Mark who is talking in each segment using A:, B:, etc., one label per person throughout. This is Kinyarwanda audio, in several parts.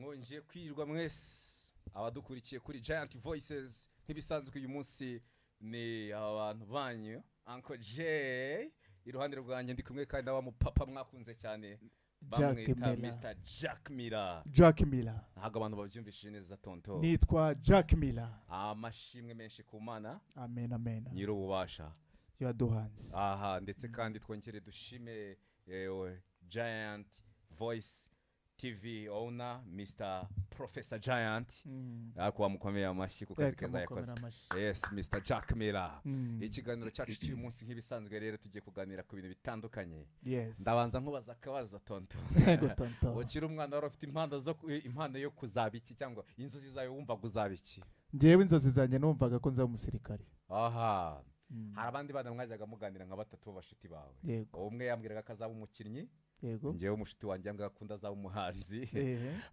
A: Mwongeye kwirwa mwese abadukurikiye kuri Giant Voices. Nk'ibisanzwe, uyu munsi ni abantu banyu, Uncle J. Iruhande rwanjye ndi kumwe kandi na wa mupapa mwakunze cyane,
B: Jack
A: bamwita
B: Miller.
A: Mr Jack Miller.
B: Jack Miller.
A: Ntabwo abantu babyumvishije neza, tonto.
B: Nitwa Jack Miller.
A: Amashimwe menshi ku Mana
B: Amen, amen.
A: nyir'ububasha
B: Yaduhanze.
A: Aha, ndetse kandi twongere dushime Giant Voice TV owner, Mr Professor Giant, ariko wamukomeye amashyi ku kazi
B: Reka
A: keza yakoze.
B: mukomere amashyi.
A: Yes, Mr Jack Miller. Ikiganiro cyacu cy'uyu munsi, nk'ibisanzwe rero, tugiye kuganira ku bintu bitandukanye. Ndabanza nkubaza akabazo, tonto.
B: Yego, tonto.
A: Ukiri umwana, wari ufite impano yo kuzaba iki, cyangwa inzozi zawe wumvaga uzaba iki?
B: Ngewe inzozi zanjye numvaga ko nzaba umusirikare.
A: Aha, hari abandi bana mwajyaga muganira nka batatu b'abashuti bawe?
B: Yego.
A: Umwe yambwiraga ko azaba umukinnyi. Ngewe umushuti wanjye yambwiraga ko undi azaba umuhanzi.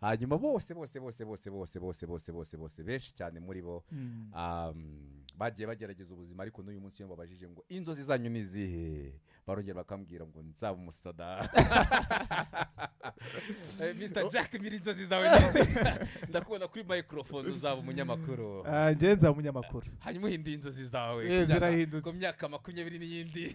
A: Hanyuma bose bose bose bose bose bose bose bose bose, benshi cyane muri bo, bagiye bagerageza ubuzima, ariko n'uyu munsi iyo babajije ngo inzozi zanyu ni izihe, barongera bakambwira ngo nzaba umusada. Mr Jack Miller, inzozi zawe ni izihe? Ndakubona kuri microphone, uzaba umunyamakuru.
B: Ah, njyewe nzaba umunyamakuru.
A: Hanyuma uhinduye inzozi zawe
B: Zirahindutse.
A: ku myaka 20 n'iyindi.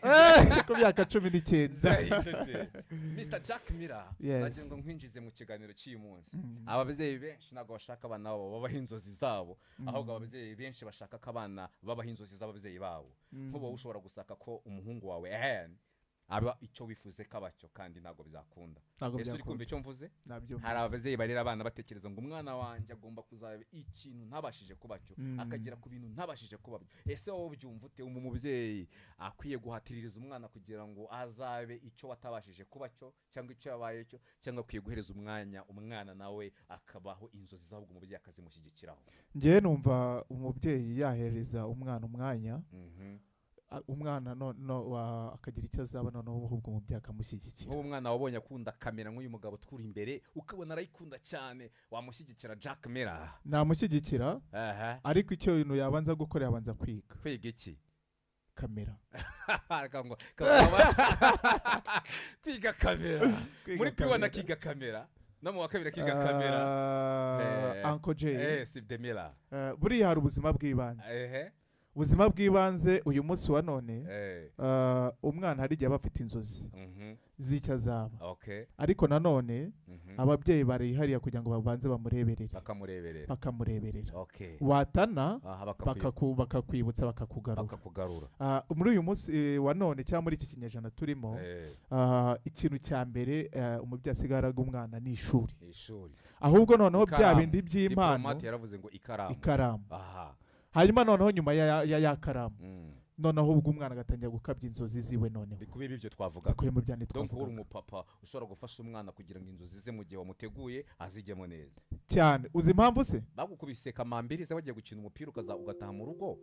B: Ku myaka 19.
A: Zirahindutse. Mr Jack Miller,
B: Yes.
A: nagira ngo nkwinjize mu kiganiro cy'uyu munsi. Ababyeyi benshi ntabwo bashaka abana babo babaha inzozi zabo, ahubwo ababyeyi benshi bashaka ko abana babaha inzozi z'ababyeyi babo. Nk'ubu wowe ushobora gusaka ko umuhungu wawe Ehen aba icyo wifuze ko aba cyo, kandi ntabwo byakunda.
B: Ntabwo
A: Ese uri kumva
B: byakunda.
A: icyo mvuze?
B: Nabyumvise.
A: Hari ababyeyi barera abana batekereza ngo umwana wanjye agomba kuzaba ikintu ntabashije kuba cyo, akagera ku bintu ntabashije kuba byo. Ese wowe ubyumva ute? Wumva umubyeyi akwiye guhatiririza umwana kugira ngo azabe icyo watabashije kuba cyo, cyangwa icyo yabaye cyo, cyangwa akwiye guhereza umwanya umwana nawe akabaho inzozi ze, ahubwo umubyeyi akazimushyigikiraho?
B: Njyewe numva umubyeyi yahereza umwana umwanya, umwana no, no, akagira icyo azaba, noneho ahubwo umubyeyi akamushyigikira.
A: Nk'ubu umwana wabonye akunda kamera nk'uyu mugabo turi imbere, ukabona arayikunda cyane, wamushyigikira, Jack Miller?
B: Namushyigikira, ariko icyo bintu yabanza gukora, yabanza kwiga.
A: Kwiga iki?
B: Kamera.
A: Kwiga kamera.
B: Kwiga
A: Muri P1
B: kamera.
A: akiga kamera, no mu wa kabiri akiga kamera.
B: Uncle J,
A: Si Demira.
B: Buriya hari ubuzima bw'ibanze. Ubuzima bw'ibanze uyu munsi wa none, umwana hari igihe aba afite inzozi z'icyo azaba, ariko nanone ababyeyi barihariye kugira ngo babanze bamureberere.
A: Bakamureberera.
B: Bakamureberera. Watana,
A: Aha,
B: bakakwibutsa, bakakugarura.
A: Bakakugarura.
B: Muri uyu munsi wa none, cyangwa muri iki kinyejana turimo, ikintu cya mbere umubyeyi asigaraga umwana ni ishuri.
A: Ni ishuri.
B: Ahubwo noneho bya
A: Ikaramu.
B: bindi by'impano.
A: Diplomate yaravuze ngo ikaramu.
B: Ikaramu. Hanyuma noneho nyuma ya karamu, noneho ubwo umwana agatangira gukabya inzozi ziwe noneho.
A: Bikubiye ibyo twavugaga.
B: Bikubiye mu byandi
A: Donc uri
B: twavugaga.
A: umupapa ushobora gufasha umwana kugira ngo inzozi ze, mu gihe wamuteguye, azijyemo neza.
B: Cyane. Uzi impamvu se?
A: Bagukubise kamambiri se wagiye gukina umupira, ukaza ugataha mu rugo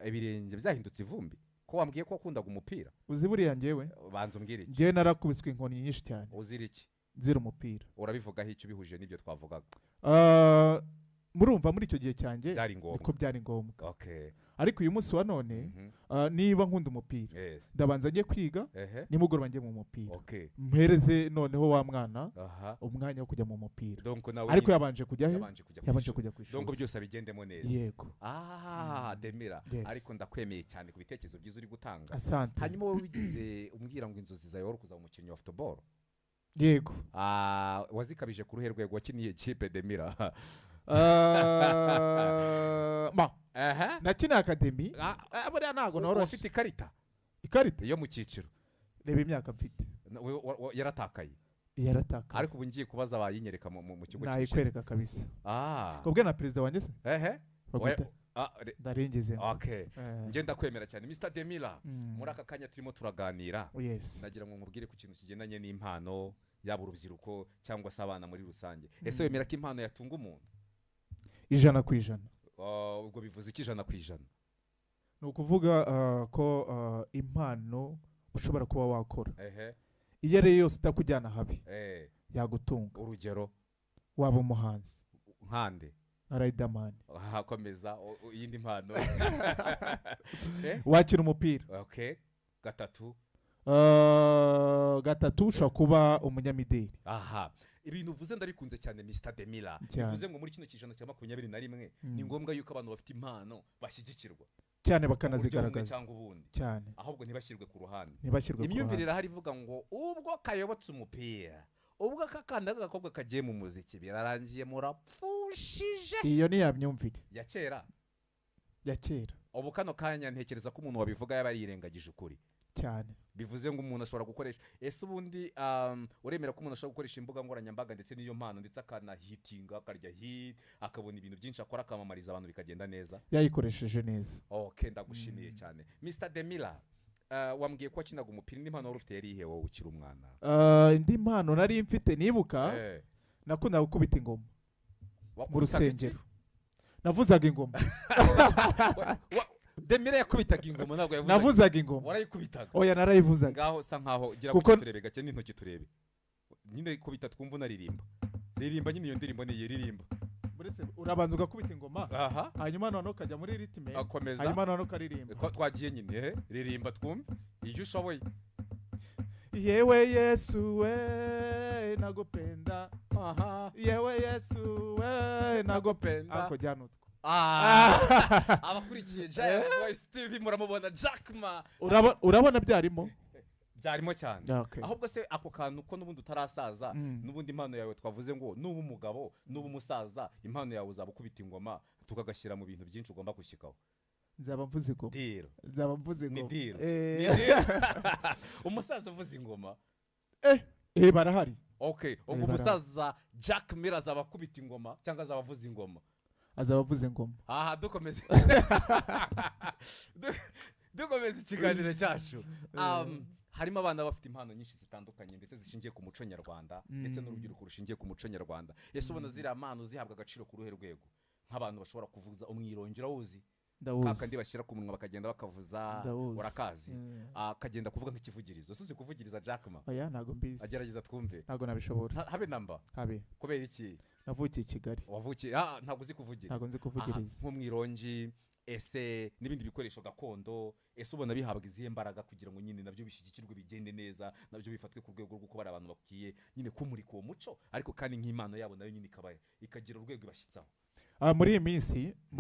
A: ibirenge byahindutse ivumbi, ko wambwiye ko wakundaga umupira?
B: Uzi buriya njyewe,
A: Banza umbwire iki.
B: njyewe narakubiswe inkoni nyinshi cyane.
A: Uzira iki?
B: Nzira umupira.
A: Urabivugaho icyo ubihuje n'ibyo twavugaga?
B: Ah, murumva muri icyo gihe cyanjye
A: Byari ngombwa.
B: niko byari ngombwa. Ariko uyu munsi wa none, niba nkunda umupira, ndabanza njye kwiga, nimugoroba njye mu mupira, mpereze noneho wa mwana umwanya wo kujya mu mupira.
A: Donc nawe
B: Ariko
A: nyine
B: yabanje kujya he?
A: Yabanje kujya ku
B: Yabanje
A: ishuri.
B: kujya ku
A: Donc
B: ishuri.
A: byose abigendemo neza.
B: Yego.
A: Ah, Demira.
B: Yes.
A: Ariko ndakwemeye cyane ku bitekerezo byiza uri gutanga.
B: Asante.
A: Hanyuma wowe wigize umbwira ngo inzozi zawe wari kuzaba umukinnyi wa football.
B: Yego.
A: Ah, wazikabije ku ruhe rwego? Wakiniye kipe, Demira?
B: Ah, ma nakiniye academy. Buriya ntabwo noroshye.
A: Ufite ikarita?
B: Ikarita?
A: Yo mu cyiciro.
B: Reba imyaka mfite.
A: Yaratakaye.
B: Yaratakaye.
A: Ariko ubu ngiye kubaza bayinyereka mu kigo cy'ibishinzwe.
B: Nayikwereka kabisa. Kubwe na perezida wanjye se bakwita ndarengeje.
A: Njye ndakwemera cyane, Mr Demira. Muri aka kanya turimo turaganira, nagira ngo nkubwire ku kintu kigendanye n'impano, yaba urubyiruko cyangwa se abana muri rusange. Ese wemera ko impano yatunga umuntu?
B: 100%.
A: Ah, ubwo bivuze iki, 100%?
B: Ni ukuvuga ko impano ushobora kuba wakora, iyo ari yo yose itakujyana habi, yagutunga.
A: Urugero?
B: Waba umuhanzi.
A: Nkande?
B: Nka Riderman.
A: Aha, komeza, iyindi mpano?
B: Wakina umupira.
A: Okay, gatatu.
B: Gatatu, ushobora kuba umunyamideli.
A: Aha. Ibintu uvuze ndabikunze cyane, Mr Demira.
B: Cyane.
A: Bivuze ngo muri kino kijana cya 21 ni ngombwa yuko abantu bafite impano bashyigikirwa
B: Cyane,
A: mu buryo bumwe
B: bakanazigaragaza.
A: cyangwa ubundi,
B: Cyane.
A: ahubwo ntibashyirwe ku ruhande.
B: Ntibashyirwe ku
A: Imyumvire
B: ruhande.
A: irahari ivuga ngo ubwo kayobotse umupira, ubwo aka kana k'agakobwa kagiye mu muziki, birarangiye, murapfushije.
B: Iyo ni ya myumvire
A: ya kera.
B: Ya kera.
A: Ubu kano kanya ntekereza ko umuntu wabivuga yaba yirengagije ukuri.
B: Cyane.
A: Bivuze ngo umuntu ashobora gukoresha, ese ubundi uremera ko umuntu ashobora gukoresha imbuga nkoranyambaga ndetse n'iyo mpano, ndetse akanahitinga, akarya hit, akabona ibintu byinshi akora, akamamariza abantu, bikagenda neza?
B: Yayikoresheje neza.
A: Ok, ndagushimiye cyane, Mr Demira. Wambwiye ko wakinaga umupira. Indi mpano wari ufite yari ihe wowe ukiri umwana?
B: Indi mpano nari mfite nibuka, nakundaga gukubita ingoma mu
A: Wakubitaga iki?
B: rusengero. Navuzaga ingoma.
A: Demira yakubitaga ingoma, ntabwo yavuzaga.
B: Navuzaga ingoma.
A: Warayikubitaga?
B: Oya, narayivuzaga.
A: Ngaho sa nkaho gira gutya, turebe gake n'intoki, turebe nyine, kubita twumva unaririmba. Ririmba nyine iyo ndirimbo, niyi ririmba.
B: Buretse, urabanza ugakubita ingoma, hanyuma noneho ukajya muri rythme,
A: akomeza,
B: hanyuma noneho ukaririmba.
A: Ko twagiye nyine, ririmba twumve iyo ushoboye.
B: Yewe Yesu we, nagupenda. Yewe Yesu we, nagupenda. Ako jyana utwo.
A: Ah, abakurikiye Giant Voice TV muramubona Jack Ma.
B: Urabona byarimo.
A: Byarimo cyane.
B: Okay.
A: Ahubwo se ako kantu ko n'ubundi utarasaza, n'ubundi impano yawe twavuze ngo nuba umugabo, nuba umusaza, impano yawe uzaba ukubita ingoma, tukagashyira mu bintu byinshi ugomba gushyikaho?
B: Nzaba mvuze ingoma.
A: Deal.
B: Nzaba mvuze
A: Ni
B: ingoma.
A: deal.
B: Eh.
A: Ni deal. Umusaza uvuza ingoma.
B: Eh, barahari.
A: Okay, ubwo
B: Barahari.
A: umusaza Jack Miller azaba akubita ingoma cyangwa azaba avuza ingoma?
B: Azaba avuze ingoma.
A: Aha dukomeza ikiganiro cyacu, harimo abana bafite impano nyinshi zitandukanye ndetse zishingiye ku muco nyarwanda, ndetse n'urubyiruko rushingiye ku muco nyarwanda. Ese ubona ziriya mpano zihabwa agaciro ku ruhe rwego, nk'abantu bashobora kuvuza umwirongi? Urawuzi?
B: Ndawuzi.
A: Kakandi bashyira ku munwa bakagenda bakavuza.
B: Ndawuzi.
A: Urakazi? Akagenda kuvuga nk'ikivugirizo. Ese uzi kuvugiriza, Jack Ma?
B: Oya, ntabwo mbizi.
A: Agerageza twumve.
B: Ntabwo nabishobora.
A: Habe namba?
B: Habe.
A: Kubera iki?
B: Navukiye i Kigali.
A: Wavukiye, ntabwo uzi kuvugira?
B: Ntabwo nzi
A: Aha,
B: kuvugiriza.
A: nk'umwirongi ese n'ibindi bikoresho gakondo, ese ubona bihabwa izihe mbaraga kugira ngo nyine nabyo bishyigikirwe, bigende neza, nabyo bifatwe ku rwego rw'uko bari abantu bakwiye nyine kumurika uwo muco, ariko kandi nk'impano yabo nayo nyine ikaba ikagira urwego ibashyitsaho?
B: Ah, muri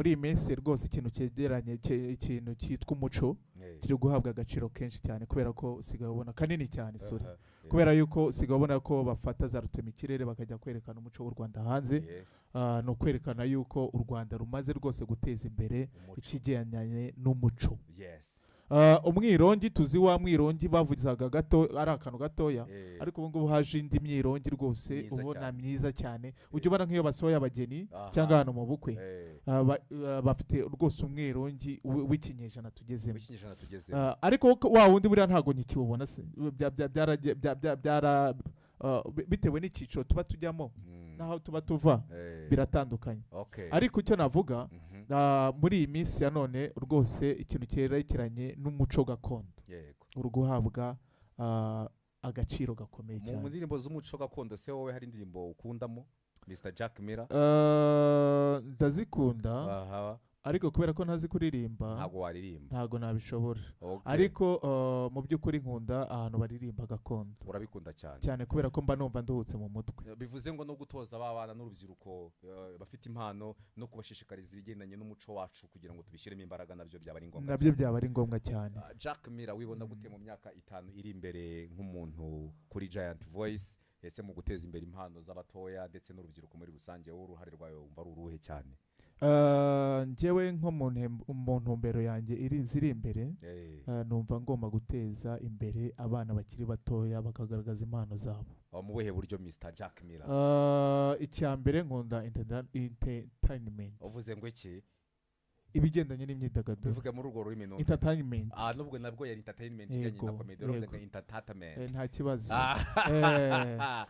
B: iyi minsi rwose ikintu cyegeranye, ikintu cyitwa umuco kiri guhabwa agaciro kenshi cyane, kubera ko usigaye ubona kanini cyane, sorry, kubera yuko usigaye ubona ko bafata za rutemikirere bakajya kwerekana umuco w'u Rwanda hanze. Ah, ni ukwerekana yuko u Rwanda rumaze rwose guteza imbere
A: Umuco.
B: ikigendanye n'umuco. Ah, umwirongi tuzi, wa mwirongi bavuzaga gato, ari akantu gatoya, ariko ubu ngubu haje indi myirongi rwose
A: Myiza
B: ubona
A: cyane.
B: myiza cyane. Ujya ubona nk'iyo basohoye abageni cyangwa ahantu mu bukwe, bafite rwose umwirongi w'ikinyejana tugezemo.
A: W'ikinyejana tugezemo.
B: Ariko wa wundi buriya ntabwo nkikiwubona se, byara bitewe n'icyiciro tuba tujyamo n'aho tuba tuva, biratandukanye. Ariko icyo navuga, muri iyi minsi ya none rwose ikintu cyerekeranye n'umuco gakondo uri guhabwa agaciro gakomeye
A: Mu
B: cyane.
A: ndirimbo z'umuco gakondo se wowe hari indirimbo ukundamo, Mr Jack Miller?
B: Ndazikunda, ariko kubera ko ntazi kuririmba,
A: Ntabwo waririmba.
B: ntabwo nabishobora. Ariko mu by'ukuri nkunda ahantu baririmba gakondo.
A: Urabikunda cyane.
B: Cyane, kubera ko mba numva nduhutse mu mutwe.
A: Bivuze ngo no gutoza ba bana n'urubyiruko bafite impano no kubashishikariza ibigendanye n'umuco wacu kugira ngo tubishyiremo imbaraga, nabyo byaba ari ngombwa
B: Nabyo
A: cyane.
B: byaba ari ngombwa cyane.
A: Ah, Jack Miller, wibona gute mu myaka 5 iri imbere nk'umuntu kuri Giant Voice? Ese mu guteza imbere impano z'abatoya ndetse n'urubyiruko muri rusange, wowe uruhare rwawe wumva ari uruhe cyane?
B: Njyewe nko mu ntumbero yanjye iri ziri imbere, numva ngomba guteza imbere abana bakiri batoya bakagaragaza impano zabo.
A: Aho mu buhe buryo, Mr Jack Miller?
B: Icya mbere nkunda entertainment.
A: Uvuze ngo iki?
B: Ibigendanye n'imyidagaduro.
A: Bivuge muri urwo rurimi numve.
B: Entertainment.
A: Ah, nubwo nabwo yari entertainment ijyanye na
B: Yego,
A: comedy, uravuze
B: yego.
A: ngo entertainment.
B: Nta kibazo.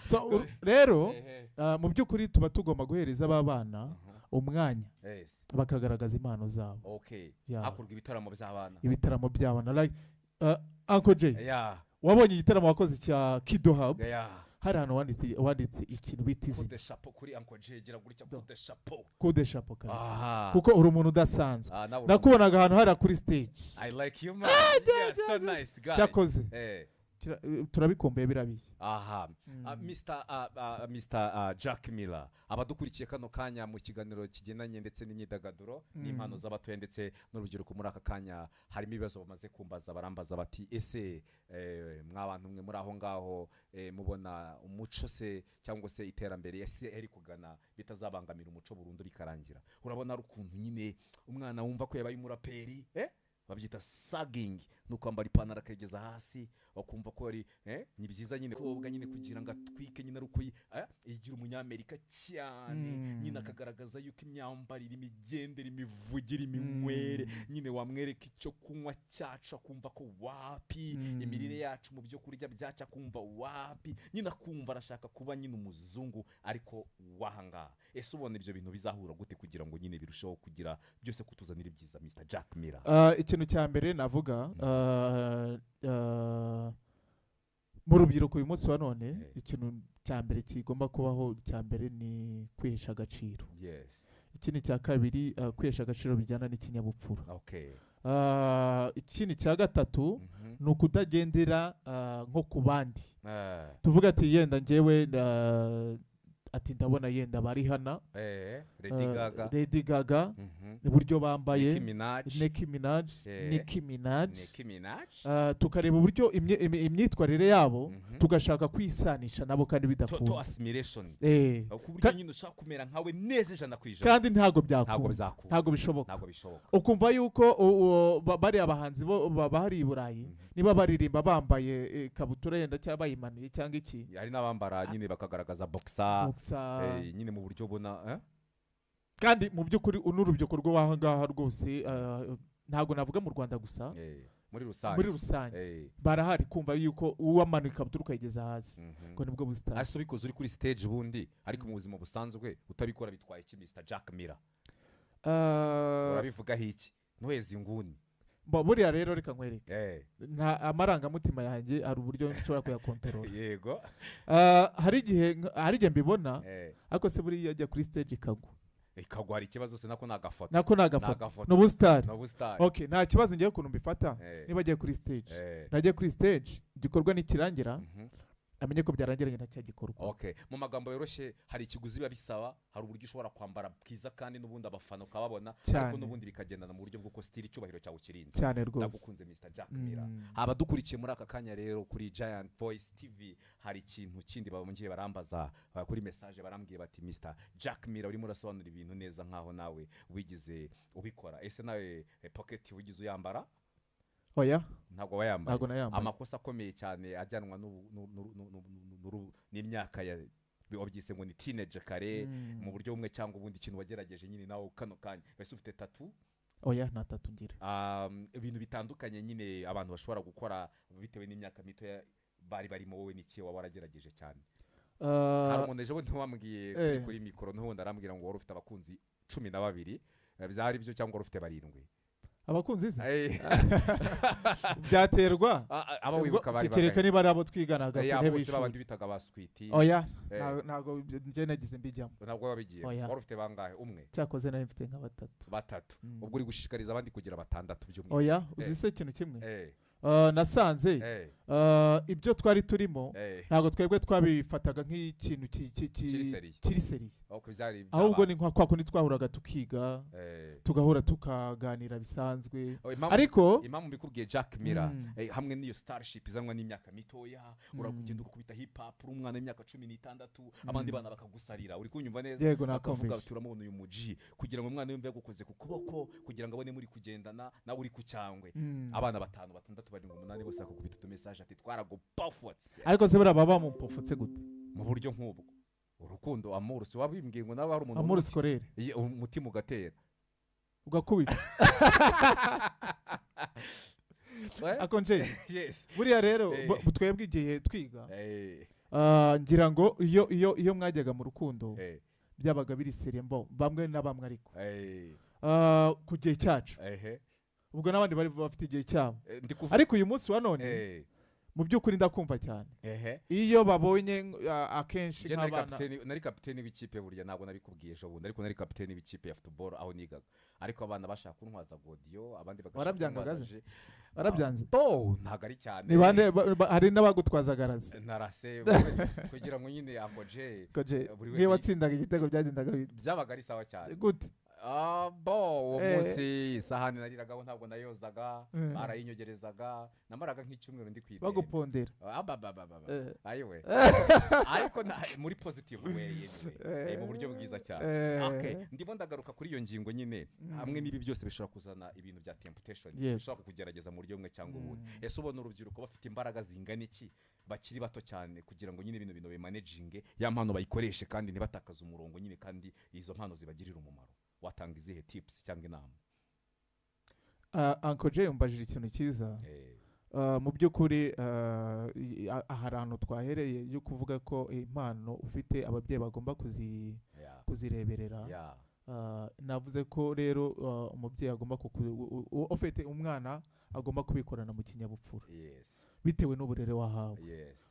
B: So rero, mu by'ukuri tuba tugomba guhereza aba bana umwanya bakagaragaza impano zabo. Yeah.
A: Hakorwa ibitaramo by'abana.
B: Ibitaramo by'abana, like Uncle Jay, wabonye igitaramo wakoze cya Kido Hub? Hari ahantu wanditse ikintu bita izina.
A: Coup de chapeau kuri Uncle Jay, gira gutya, coup de chapeau.
B: Coup de chapeau kabisa, kuko uri umuntu udasanzwe.
A: Ah, nawe
B: Nakubonaga ahantu hariya kuri stage.
A: I like you, man. Yeah, so nice guy.
B: Cyakoze. Turabikumbuye birabiye.
A: Aha. Mr. Mr. Jack Miller, abadukurikiye kano kanya mu kiganiro kigendanye ndetse n'imyidagaduro n'impano z'abatoya ndetse n'urubyiruko, muri aka kanya harimo ibibazo bamaze kumbaza. Barambaza bati: "Ese mwa bantu mwe muri aho ngaho, mubona umuco se cyangwa se iterambere ese eri kugana bitazabangamira umuco burundu bikarangira?" Urabona ari ukuntu nyine umwana wumva ko yabaye umuraperi, babyita sagging, ni ukwambara ipantaro akayigeza hasi, bakumva ko ari ni byiza nyine koga nyine kugira ngo atwike nyine, ari uko yigira umunyamerika cyane, nyine akagaragaza yuko imyambarire, imigendere, imivugire, iminywere, nyine wamwereka icyo kunywa cyacu akumva ko wapi, imirire yacu mu byo kurya byacu akumva wapi, nyine akumva arashaka kuba nyine umuzungu ariko wahangaha. Ese ubona ibyo bintu bizahura gute kugira ngo nyine birusheho kugira byose kutuzanira ibyiza, Mr Jack Miller?
B: Ikintu cya mbere navuga, mu rubyiruko uyu munsi wa none, ikintu cya mbere kigomba kubaho, cya mbere ni kwihesha agaciro. Ikindi cya kabiri, kwihesha agaciro bijyana n'ikinyabupfura. Ikindi cya gatatu ni ukutagendera nko ku bandi. Tuvuga ati yenda njyewe ati ndabona yenda bari hana
A: Lady Gaga.
B: Lady Gaga, uburyo bambaye,
A: Nicki Minaj.
B: Nicki Minaj. Nicki Minaj.
A: Nicki Minaj.
B: Tukareba uburyo imyitwarire yabo, tugashaka kwisanisha nabo kandi
A: Total
B: bidakunda.
A: assimilation. Ku buryo nyine ushaka kumera nkawe neza 100%.
B: Kandi ntabwo
A: Ntabwo
B: byakunda.
A: Bizakunda.
B: Ntabwo bishoboka.
A: Ntabwo bishoboka.
B: Ukumva yuko bariya bahanzi bo bahari i Burayi, niba baririmba bambaye ikabutura yenda cyangwa bayimanuye cyangwa iki.
A: Hari n'abambara nyine bakagaragaza boxer,
B: boxer.
A: Nyine mu buryo ubona, eh?
B: Kandi mu by'ukuri n'urubyiruko rwo aho ngaha rwose, ntabwo navuga mu Rwanda gusa,
A: Muri rusange.
B: muri rusange barahari, kumva yuko uwamanuye ikabutura ukayigeza hasi ngo nibwo busitani.
A: Ese ubikoze uri kuri stage ubundi, ariko mu buzima busanzwe utabikora, bitwaye iki, Mr Jack Miller? Urabivugaho iki ntuheze inguni?
B: Buriya rero reka nkwereke, nta amarangamutima yanjye hari uburyo nshobora kuyakontorora. Hari igihe mbibona, ariko se buriya ajya kuri stage ikagwa?
A: Ikagwa hari ikibazo se? Nako ni agafoto.
B: Nako ni agafoto.
A: Agafoto.
B: Ni ubusitari.
A: Ni ubusitari.
B: Okay, nta kibazo. Ngewe ukuntu mbifata, niba agiye kuri stage, nagiye kuri stage, igikorwa nikirangira, amenye ko byarangiranye na cya gikorwa.
A: Okay, mu magambo yoroshye, hari ikiguzi biba bisaba, hari uburyo ushobora kwambara bwiza kandi n'ubundi abafana ukababona, ariko n'ubundi bikagendana mu buryo bw'uko style, icyubahiro cyawe ukirinze.
B: Cyane rwose.
A: Ndagukunze, Mr Jack Miller. Abadukurikiye muri aka kanya rero kuri Giant Voice TV, hari ikintu kindi bongeye barambaza kuri message. Barambwiye bati: "Mr Jack Miller, urimo urasobanura ibintu neza nkaho nawe wigize ubikora. Ese nawe pocket wigize uyambara?"
B: Oya.
A: Ntabwo wayambaye?
B: Ntabwo nayambaye.
A: Amakosa akomeye cyane ajyanwa n'imyaka ya wabyise ngo ni teenage kare, mu buryo bumwe cyangwa ubundi, ikintu wagerageje nyine nawe kano kanya, ese ufite tattoo?
B: Oya, nta tattoo ngira.
A: Ibintu bitandukanye nyine abantu bashobora gukora bitewe n'imyaka mito bari barimo, wowe n'iki waba waragerageje cyane? Hari umuntu ejo bundi wambwiye kuri kuri mikoro n'ubundi, arambwira ngo wari ufite abakunzi 12. Byari byo cyangwa wari ufite barindwi?
B: Abakunzi se?
A: Eh.
B: Byaterwa.
A: Aba wibuka bari
B: Kereka
A: bangahe?
B: niba ari abo twiganaga ku
A: Ya,
B: ntebe
A: bose
B: y'ishuri.
A: babandi bitaga ba sweetie.
B: Oya, ntabwo njye nagize mbijyamo.
A: Ntabwo wabigiye?
B: Oya.
A: Wari ufite bangahe? Umwe?
B: Cyakoze nari mfite nka batatu.
A: Batatu?
B: Mm.
A: Ubwo uri gushishikariza abandi kugira batandatu by'umwihariko?
B: Oya, uzi se ikintu kimwe? Nasanze ibyo twari turimo, ntabwo twebwe twabifataga nk'ikintu
A: Kiri sérieux.
B: kiri sérieux.
A: Ahubwo byari
B: Ahubwo
A: byaba-
B: ni nka kwa kundi twahuraga tukiga, tugahura tukaganira bisanzwe.
A: Oh, impamvu
B: Ariko
A: impamvu mbikubwiye, Jack Miller, hamwe n'iyo starship izanwa n'imyaka mitoya, uragenda ugakubita hip hop uri umwana w'imyaka 16, abandi bana bakagusarira. Uri kunyumva neza?
B: Yego,
A: Bakavuga
B: nakumvishe.
A: bati: "Uramubona uyu muji," kugira ngo umwana yumve yagukoze ku kuboko, kugira ngo abone muri kugendana nawe uri ku cyangwe, abana batanu, batandatu, barindwi, umunani, bose bakakubita utumesaje ati: "Twaragupafutse."
B: Ariko se buriya baba bamupofotse gute?
A: Mu buryo nk'ubwo, urukundo, amour, si wabimbwiye ngo nawe hari umuntu
B: Amour scolaire.
A: Umutima ugatera.
B: Ugakubita. Ako nje
A: Yes.
B: buriya rero, twebwe igihe twiga, ngira ngo iyo mwajyaga mu rukundo, byabaga biri sérieux, mbo bamwe na bamwe, ariko ku gihe cyacu, ubwo n'abandi bari bafite igihe cyabo.
A: Ndi kuvuga
B: Ariko uyu munsi wa none, Mu by'ukuri ndakumva cyane. Iyo babonye akenshi
A: Njye nari
B: nk'abana
A: kapiteni, nari kapiteni w'ikipe. Burya ntabwo nabikubwiye ejo bundi, ariko nari kapiteni w'ikipe ya football aho nigaga, ariko abana bashaka kuntwaza godiyo, abandi bagashaka
B: Warabyangaga
A: kuntwaza
B: se?
A: ji.
B: Warabyanze?
A: Bo ntabwo ari cyane.
B: Ni bande hari n'abagutwazaga rase?
A: Narase buri wese kugira ngo nyine akoje.
B: Koje
A: Buri
B: nk'iyo
A: wese
B: watsindaga igitego byagendaga bite?
A: Byabaga ari sawa cyane.
B: Gute?
A: Ah, bo uwo munsi isahani nariragaho ntabwo nayozaga, barayinyogerezaga. Namaraga nk'icyumweru ndi kwidende.
B: Bagupondera.
A: Ah, ba, ba, ba, ba, ba. Ayiwe, ariko muri positive way anyway. Mu buryo bwiza cyane. Okay, ndimo ndagaruka kuri iyo ngingo nyine. Hamwe n'ibi byose bishobora kuzana ibintu bya temptation, bishobora kukugerageza mu buryo bumwe cyangwa ubundi. Ese ubona urubyiruko bafite imbaraga zingana iki, bakiri bato cyane, kugira ngo nyine bino bintu bimanaginge, ya mpano bayikoreshe kandi ntibatakaze umurongo nyine, kandi izo mpano zibagirire umumaro? Watanga izihe tips cyangwa inama?
B: Ah, Uncle Jay, umbajije ikintu cyiza. Mu by'ukuri hari ahantu twahereye yo kuvuga ko impano ufite ababyeyi bagomba kuzireberera. Navuze ko rero umubyeyi agomba ufite umwana agomba kubikorana mu kinyabupfura, bitewe n'uburere wahawe.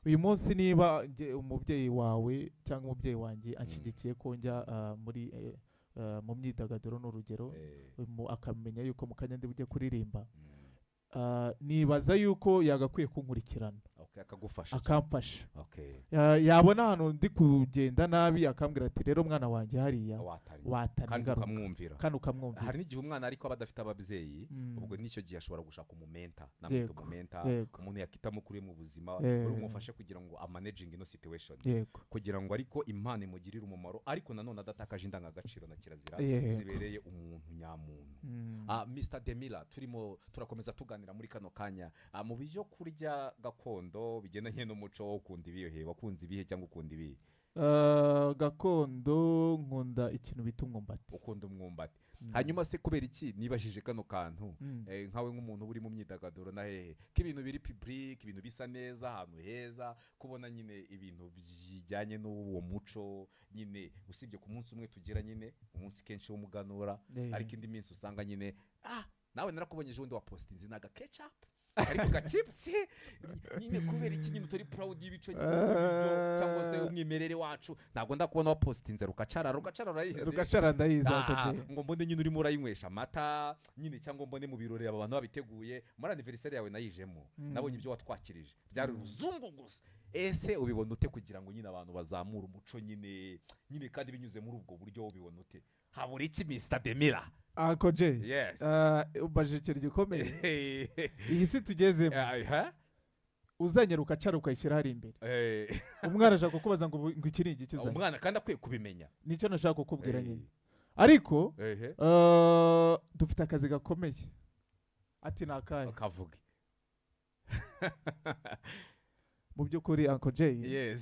B: Uyu munsi niba umubyeyi wawe cyangwa umubyeyi wanjye anshyigikiye ko njya muri mu myidagaduro, ni urugero, akamenya yuko mu kanya ndi bujye kuririmba, nibaza yuko yagakwiye kunkurikirana.
A: Okay, akagufasha cyane.
B: Akamfasha. Yabona ahantu ndi kugenda nabi akambwira ati: "Rero mwana wanjye, hariya
A: watanye
B: watana
A: kandi
B: ingaruka."
A: Ukamwumvira.
B: Kandi ukamwumvira.
A: Hari n'igihe umwana ariko aba adafite ababyeyi. Ubwo n'icyo gihe ashobora gushaka umumentor, namwita umumentor, umuntu yakitamo kuri mu buzima, uri bumufashe kugira ngo amanaginge ino situation, kugira ngo ariko impano imugirire umumaro, ariko nanone adatakaje indangagaciro na kirazira zibereye umuntu nyamuntu. Mr Demira, turimo turakomeza tuganira muri kano kanya mu byo kurya gakondo bigendanye n'umuco. Wo ukunda ibihe, wakunze ibihe cyangwa ukunda ibihe?
B: Gakondo nkunda ikintu bita umwumbati.
A: Ukunda umwumbati. Hanyuma se kubera iki nibajije kano kantu? Nkawe nk'umuntu uri mu myidagaduro na hehe, ko ibintu biri public, ibintu bisa neza, ahantu heza, kubona nyine ibintu bijyanye n'uwo muco nyine, usibye ku munsi umwe tugira nyine umunsi kenshi w'umuganura, ariko indi minsi usanga nyine nawe narakubonye ejo bundi wa postinze ni ketchup ariko gachips nyine. Kubera iki nyine utari proud y'ibico nyine y'ibiryo cyangwa se umwimerere wacu? Ntabwo ndakubona wapostinze rukacara. Rukacara urayizi?
B: Rukacara ndayizi. Uncle Jay.
A: Ngo mbone nyine urimo urayinywesha amata nyine, cyangwa mbone mu birori aba bantu babiteguye. Muri anniversaire yawe nayijemo, nabonye ibyo watwakirije byari uruzungu gusa. Ese ubibona ute kugira ngo nyine abantu bazamure umuco nyine kandi binyuze muri ubwo buryo? Ubibona ute? Habura iki, Mr Demira?
B: Uncle Jay,
A: Yes.
B: Ubajije ikintu gikomeye. Iyi si tugezemo, uzanye rukacara ukayishyira hariya imbere, umwana ashaka kukubaza ngo ngo iki ni igiki uzanye?
A: Umwana kandi akwiye kubimenya.
B: Nicyo nashaka kukubwira nyine, ariko dufite akazi gakomeye. Ati ni akahe?
A: Kavuge.
B: Mu by'ukuri, Uncle Jay,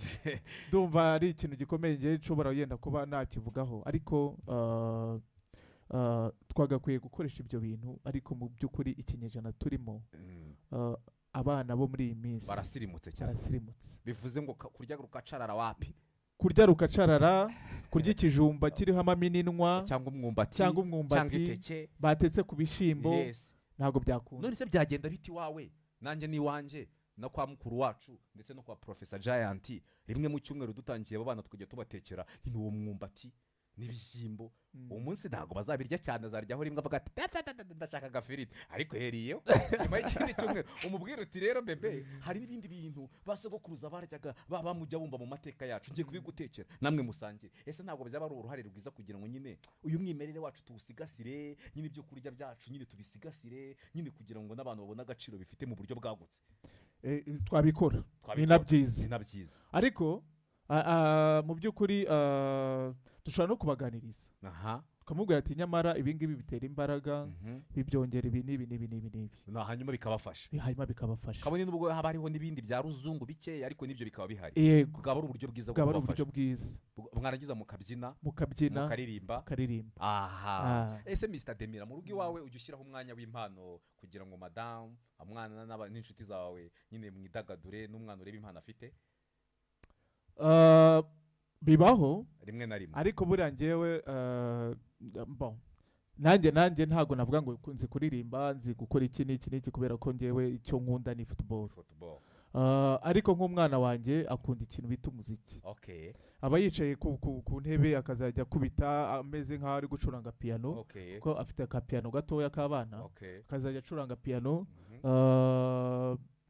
B: ndumva ari ikintu gikomeye ngewe nshobora yenda kuba nakivugaho, ariko twagakwiye gukoresha ibyo bintu, ariko mu by'ukuri ikinyejana turimo, abana bo muri iyi minsi
A: barasirimutse cyane.
B: Barasirimutse.
A: Bivuze ngo kurya rukacarara wapi?
B: Kurya rukacarara, kurya ikijumba kiriho amamininwa,
A: cyangwa umwumbati,
B: cyangwa
A: cyangwa
B: umwumbati
A: iteke
B: batetse ku bishyimbo, ntabwo byakunda.
A: None se byagenda biti iwawe, nanjye n'iwanjye, no kwa mukuru wacu, ndetse no kwa Professor Giant, rimwe mu cyumweru dutangiye abo bana tukajya tubatekera nyine uwo mwumbati n'ibishyimbo? Uwo munsi ntabwo bazabirya cyane, azaryaho rimwe avuga ati: "Ta, ta, ta, ta, ndashaka agafiriti." Ariko heriyeho nyuma y'ikindi cyumweru umubwira uti: "Rero bebe, hari n'ibindi bintu ba sogokuruza baryaga, baba mujya bumva mu mateka yacu, ngiye kubigutekera namwe musangire." Ese ntabwo byaba ari uruhare rwiza kugira ngo nyine uyu mwimerere wacu tuwusigasire nyine, ibyo kurya byacu nyine tubisigasire nyine, kugira ngo n'abantu babone agaciro bifite mu buryo bwagutse?
B: Twabikora, ni
A: Twabikora.
B: na byiza.
A: Ni na byiza.
B: Ariko mu by'ukuri dushobora no kubaganiriza, tukamubwira ati: "Nyamara ibi ngibi bitera imbaraga, bibyongera ibi n'ibi n'ibi n'ibi n'ibi."
A: Na hanyuma bikabafasha.
B: Hanyuma bikabafasha.
A: Kabone n'ubwo haba hariho n'ibindi bya ruzungu bikeya, ariko n'ibyo bikaba bihari.
B: Yego.
A: Bwaba ari uburyo bwiza bwo
B: Bwaba ari
A: kubafasha.
B: uburyo bwiza.
A: Mwarangiza mukabyina,
B: mukabyina,
A: mukaririmba.
B: Mukaririmba.
A: Aha. Ese Mr Demira, mu rugo iwawe ujya ushyiraho umwanya w'impano kugira ngo madamu, umwana n'inshuti zawe nyine mwidagadure, n'umwana urebe impano afite?
B: Bibaho.
A: Rimwe na rimwe.
B: Ariko buriya njyewe bon, nanjye ntabwo navuga ngo nzi kuririmba, nzi gukora iki n'iki n'iki, kubera ko njyewe icyo nkunda ni football.
A: Football.
B: Ariko nk'umwana wanjye akunda ikintu bita umuziki. Aba yicaye ku ntebe, akazajya akubita ameze nk'aho ari gucuranga piyano, kuko afite akapiyano gatoya k'abana. Akazajya acuranga piyano,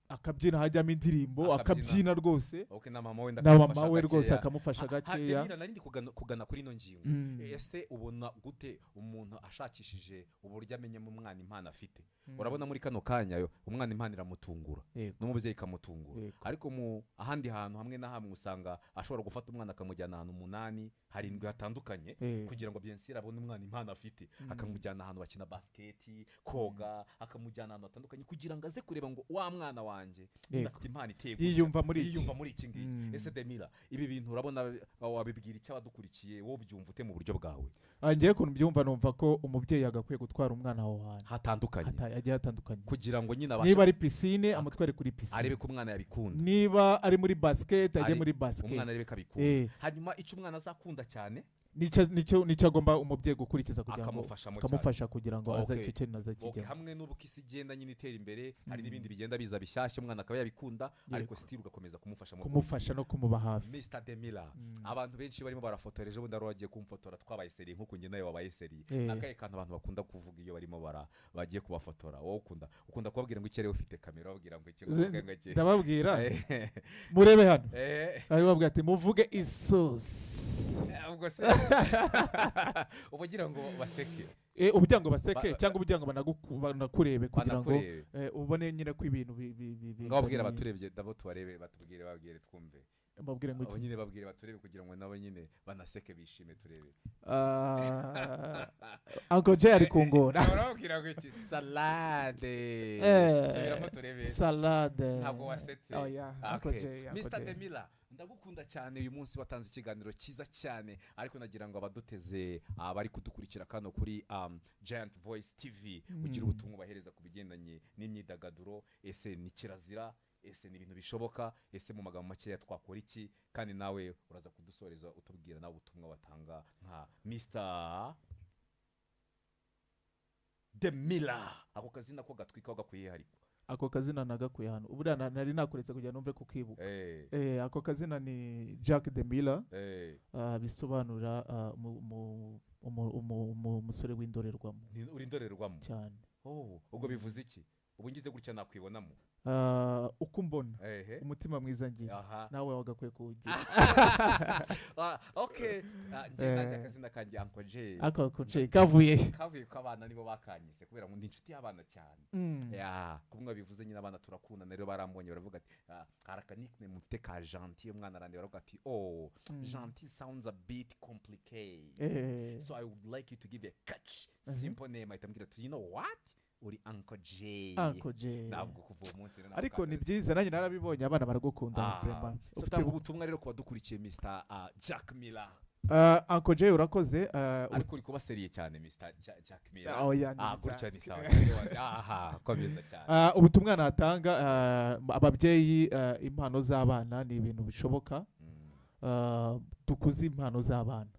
B: akabyina, hajyamo indirimbo.
A: Akabyina.
B: Akabyina rwose.
A: Okay, na mama wenda
B: Na
A: akamufasha
B: mama we rwose
A: gakeya.
B: akamufasha gakeya.
A: Demira, nari ndi kugana kuri ino ngingo. Ese ubona gute umuntu ashakishije uburyo amenyamo umwana impano afite? Urabona muri kano kanya yo umwana impano iramutungura, n'umubyeyi ikamutungura. Ariko mu ahandi hantu hamwe na hamwe usanga ashobora gufata umwana akamujyana ahantu umunani, harindwi hatandukanye, kugira ngo bien sûr abone umwana impano afite. Akamujyana ahantu bakina basiketi, koga, akamujyana ahantu hatandukanye kugira ngo aze kureba ngo wa mwana wanjye afite impano iteye gutya.
B: Yiyumva muri iki.
A: Yiyumva muri iki ngiki. Ese Demira, ibi bintu urabona wabibwira icyo abadukurikiye? Wowe ubyumva ute mu buryo bwawe?
B: Ngewe ukuntu mbyumva, numva ko umubyeyi agakwiye gutwara umwana aho hantu
A: hatandukanye,
B: hagiye hatandukanye,
A: kugira ngo nyine abashe
B: Niba ari piscine, amutware kuri piscine,
A: arebe ko umwana yabikunda.
B: Niba ari muri basket, ajye muri basket.
A: Umwana arebe ko abikunda. Hanyuma icyo umwana azakunda cyane,
B: Nicyo agomba umubyeyi gukurikiza kugira ngo
A: akamufashamo cyane.
B: Akamufasha kugira ngo aze icyo kintu azakigeraho.
A: Hamwe n'ubu ko isi igenda nyine itera imbere, hari n'ibindi bigenda biza bishyashya, umwana akaba yabikunda, ariko still ugakomeza kumufasha mu
B: Kumufasha no kumuba hafi.
A: Mr Demira, abantu benshi barimo barafotora. Ejo bundi wari wagiye kumfotora, twabaye sérieux nk'uko njye nawe wabaye sérieux. Ni akahe kantu abantu bakunda kuvuga iyo barimo bagiye kubafotora? Wowe ukunda kubabwira ngo icyo ufite kamera, babwira ngo iki, uvuge ngo iki?
B: Ndababwira, murebe hano. Bababwira ati: "Muvuge isosi."
A: Ubwo se uba ugira ngo baseke?
B: Ubugira ngo baseke cyangwa ubugira ngo banakurebe kugira ngo
A: Banakurebe.
B: Ubone nyine ko ibintu
A: Ngaho babwira abaturebye, ndabo tubarebe, batubwire, babwire twumve.
B: Babwire ngo
A: Abo
B: iki?
A: nyine babwire baturebe kugira ngo nabo nyine banaseke, bishime, turebe.
B: Uncle Jay ari kungora.
A: Urababwira ngo iki? Salade. Subiramo turebe.
B: Salade.
A: Ntabwo wasetse.
B: Oh yeah, Uncle Jay, Uncle
A: Mr
B: Jay.
A: Demila, ndagukunda cyane. Uyu munsi watanze ikiganiro cyiza cyane, ariko nagira ngo abaduteze, abari kudukurikira kano kuri Giant Voice TV, ugira ubutumwa ubahereza ku bigendanye n'imyidagaduro. Ese ni kirazira? Ese ni ibintu bishoboka? Ese mu magambo makeya twakora iki? Kandi nawe uraza kudusoreza utubwira nawe ubutumwa watanga nka Mr Demila. Ako kazina ko gatwika gakwiye ariko.
B: Ako kazina nagakuye hano buriya nari nakuretse kugira numve kukibuka. Ako kazina ni Jack Demila. Bisobanura umusore w'indorerwamo.
A: Uri indorerwamo.
B: Cyane.
A: Oh, ubwo bivuze iki? Ubu ngize gutya nakwibonamo?
B: Uko umbona, umutima mwiza ngira, nawe wagakwiye kuwugira.
A: Okay. Njye nanjye akazina kanjye Uncle J.
B: Ako Uncle J kavuye he?
A: Kavuye ko abana nibo bakanyise, kubera ngo ndi inshuti y'abana cyane. Ya, kumwe bivuze nyine abana turakundana. Rero barambonye baravuga ati hari aka nickname mufite ka Gentil. Umwana arandeba baravuga ati: "Oh, Gentil sounds a bit complicated. So I would like you to give a catch simple name." Ahita ambwira ati: "You know what, uri Uncle J."
B: Uncle J.
A: Ntabwo kuva uwo munsi rero ntabwo
B: Ariko ni byiza, nanjye narabibonye, abana baragukunda. Vraiment.
A: So
B: Ufite
A: tanga ubutumwa rero ku badukurikiye, Mr Jack Miller.
B: Uncle J, urakoze.
A: Ariko uri kuba sérieux cyane, Mr Jack Miller.
B: Oh, yeah, ni
A: Gutya ni
B: bisanzwe.
A: sawa. Aha, komeza cyane.
B: Ubutumwa natanga, ababyeyi, impano z'abana ni ibintu bishoboka. Dukuze impano z'abana.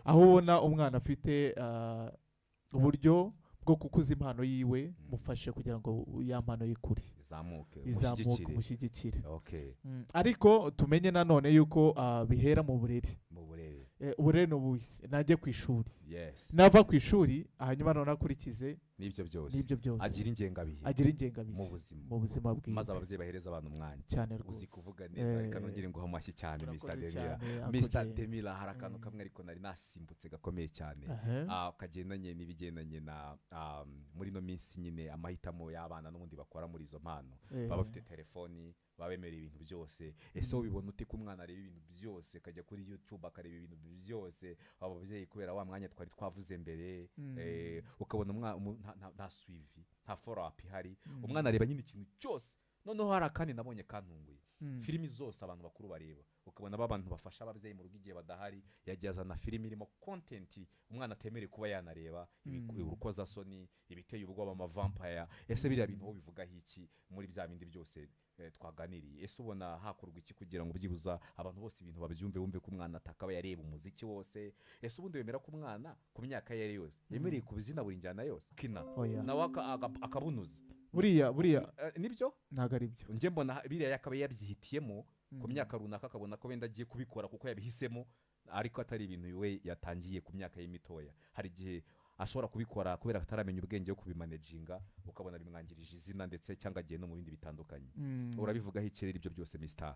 B: Aho ubona umwana afite uburyo bwo gukuza impano yiwe, mufashe kugira ngo ya mpano yikure,
A: izamuke.
B: Izamuke.
A: Umushyigikire.
B: Umushyigikire. Ariko tumenye nanone yuko bihera mu burere.
A: Mu burere.
B: Uburere ni ubuhe? Najye ku ishuri, nava ku ishuri, hanyuma none akurikize
A: n'ibyo byose,
B: n'ibyo byose,
A: agira ingengabihe
B: agira ingengabihe
A: mu buzima,
B: mu buzima bwiwe.
A: Maze ababyeyi bahereza abantu umwanya.
B: Cyane
A: Uzi
B: rwose.
A: kuvuga neza. Reka nongere nguhe amashyi cyane, Mr
B: Urakoze
A: Demira.
B: cyane, Uncle
A: Mr
B: Jay.
A: Demira, hari akantu kamwe ariko nari nasimbutse gakomeye cyane, kagendanye n'ibigendanye na muri ino minsi nyine amahitamo y'abana n'ubundi bakora muri izo mpano. Baba bafite telefoni, baba bemerewe ibintu byose. Ese wowe ubibona ute ko umwana areba ibintu byose, akajya kuri YouTube akareba ibintu byose? Abo babyeyi, kubera wa mwanya twari twavuze mbere, ukabona nta suivi, nta follow up ihari. Umwana areba nyine ikintu cyose. Noneho hari akandi nabonye kantunguye: filimi zose abantu bakuru bareba, ukabona ba bantu bafasha ababyeyi mu rugo igihe badahari, yagiye azana filimi irimo content umwana atemerewe kuba yanareba, urukozasoni, ibiteye ubwoba, amavampire. Ese biriya bintu wowe bivugaho iki muri bya bindi byose? Twaganiriye. Ese ubona hakorwa iki kugira ngo byibuza abantu bose ibintu babyumve, bumve ko umwana atakaba yareba umuziki wose? Ese ubundi wemera ko umwana ku myaka ye ari yose yemereye kubyina buri njyana yose, kina
B: Oya.
A: nawe akabunuza?
B: Buriya
A: Nibyo.
B: Ntabwo ari byo.
A: Njye mbona biriya yakaba yabyihitiyemo ku myaka runaka, akabona ko wenda agiye kubikora kuko yabihisemo, ariko atari ibintu we yatangiye ku myaka ye mitoya. Hari igihe ashobora kubikora kubera ataramenya ubwenge bwo kubimanaginga, ukabona bimwangirije izina, ndetse cyangwa agiye no mu bindi bitandukanye. Urabivugaho ikirere ibyo byose, Mr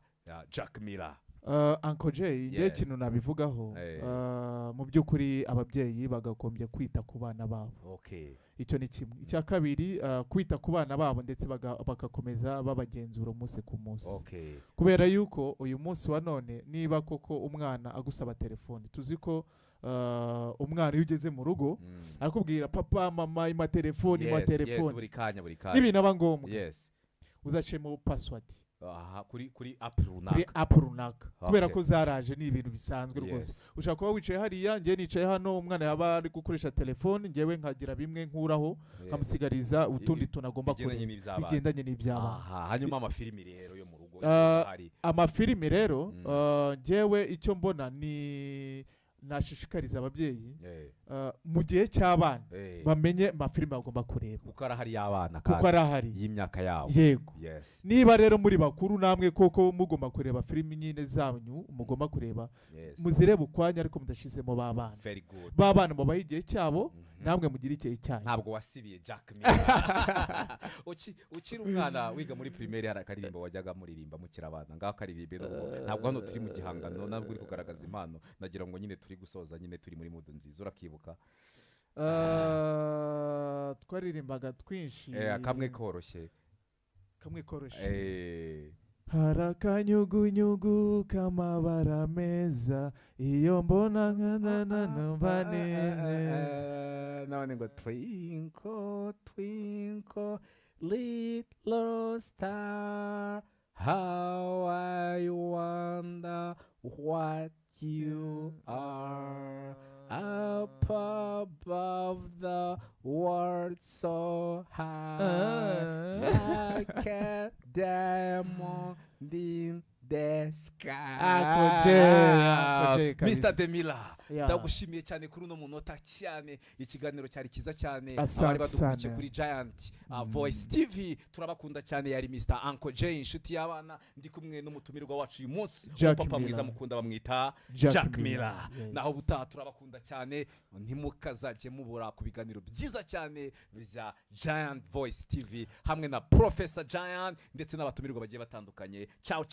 A: Jack Miller?
B: Uncle Jay, njye ikintu nabivugaho, mu by'ukuri ababyeyi bagagombye kwita ku bana babo. Icyo ni kimwe. Icya kabiri, kwita ku bana babo, ndetse bagakomeza babagenzura umunsi ku munsi, kubera yuko uyu munsi wa none, niba koko umwana agusaba telefone, tuzi ko umwana iyo ugeze mu rugo arakubwira: "Papa, mama, ima telefone, ima telefone."
A: Buri kanya, buri kanya.
B: Nibinaba ngombwa, uzacemo password
A: Aha, kuri app
B: kuri
A: runaka.
B: App runaka, kubera ko zaraje, ni ibintu bisanzwe rwose. Ushobora kuba wicaye hariya, njyewe nicaye hano, umwana yaba ari gukoresha telefone, njyewe nkagira bimwe nkuraho, nkamusigariza utundi tuntu agomba
A: bigendanye
B: kureba
A: n'iby'abana.
B: Bigendanye n'iby'abana.
A: Aha, hanyuma amafilimi rero yo mu rugo hari
B: Amafilimi rero, njyewe icyo mbona ni nashishikariza ababyeyi, mu gihe cy'abana, bamenye amafilimi bagomba kureba.
A: Kuko arahari y'abana
B: Kuko
A: kandi
B: arahari.
A: y'imyaka yabo.
B: Yego. Niba rero muri bakuru namwe koko mugomba kureba filimi nyine zanyu mugomba kureba, muzirebe ukwanyu, ariko mudashizemo ba bana.
A: Very good.
B: Ba bana mubahe igihe cyabo, namwe mugire igihe cyanyu.
A: Ntabwo wasibiye, Jack Miller. Ukiri umwana wiga muri primaire, hari akaririmbo wajyaga muririmba mukiri abana. Ngaho karirimbe nubwo ntabwo hano turi mu gihangano, ntabwo uri kugaragaza impano. Nagira ngo nyine turi gusoza, nyine turi muri mood nziza. Urakibuka?
B: Twaririmbaga twinshi.
A: Kamwe koroshye.
B: Kamwe koroshye. Hari akanyugunyugu k'amabara meza, iyo mbona nkana numva neze.
A: None ngo "Twinkle, twinkle, little star, how I wonder what you are, up above the world so high, like a diamond in the sky."
B: Uncle Jay, Uncle Jay kabisa.
A: Mr. Demila, ndagushimiye cyane kuri uno munota cyane. Ikiganiro cyari cyiza cyane.
B: Asante
A: Abari badukurikiye
B: sana.
A: kuri Giant Voice TV, turabakunda cyane. Yari Mr Uncle Jay, inshuti y'abana, ndi kumwe n'umutumirwa wacu uyu munsi,
B: Jack
A: umupapa
B: Miller.
A: mwiza mukunda bamwita
B: Jack
A: Jack
B: Miller.
A: Miller.
B: Yes.
A: Naho ubutaha, turabakunda cyane. Ntimukazajye mubura ku biganiro byiza cyane bya Giant Voice TV hamwe na Professor Giant ndetse n'abatumirwa bagiye batandukanye. Ciao.